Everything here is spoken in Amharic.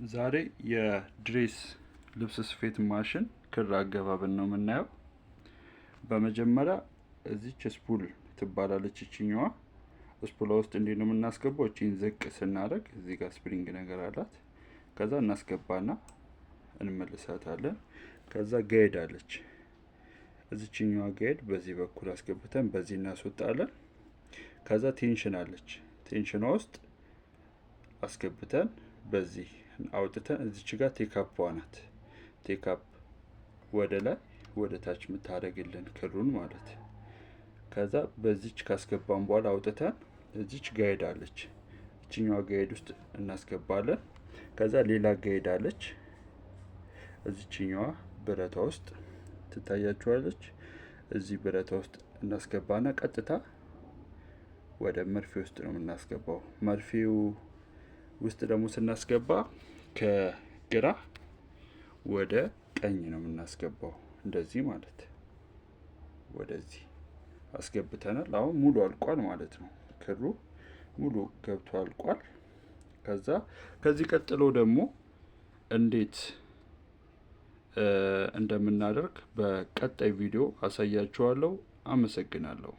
ዛሬ የ dress ልብስ ስፌት ማሽን ክር አገባብን ነው የምናየው። በመጀመሪያ እዚች spool ትባላለች ይችኛዋ። Spool ዋ ውስጥ እንዴት ነው የምናስገባው? እቺን ዝቅ ስናደርግ እዚህ ጋር spring ነገር አላት። ከዛ እናስገባና እንመልሳታለን። ከዛ guide አለች። እዚችኛዋ guide በዚህ በኩል አስገብተን በዚህ እናስወጣለን። ከዛ tension አለች። Tension ኗ ውስጥ አስገብተን በዚህ አውጥተን እዚች ጋር take up ናት። Take up ወደ ላይ ወደ ታች የምታደርግልን ክሩን ማለት። ከዛ በዚች ካስገባን በኋላ አውጥተን እዚች guide አለች። እችኛዋ guide ውስጥ እናስገባለን። ከዛ ሌላ guide አለች። እዚችኛዋ ብረቷ ውስጥ ትታያችኋለች። እዚህ ብረቷ ውስጥ እናስገባና ቀጥታ ወደ መርፌ ውስጥ ነው የምናስገባው። መርፌው ውስጥ ደግሞ ስናስገባ ከግራ ወደ ቀኝ ነው የምናስገባው። እንደዚህ ማለት ወደዚህ አስገብተናል። አሁን ሙሉ አልቋል ማለት ነው። ክሩ ሙሉ ገብቶ አልቋል። ከዛ ከዚህ ቀጥሎ ደግሞ እንዴት እንደምናደርግ በቀጣይ ቪዲዮ አሳያችኋለሁ። አመሰግናለሁ።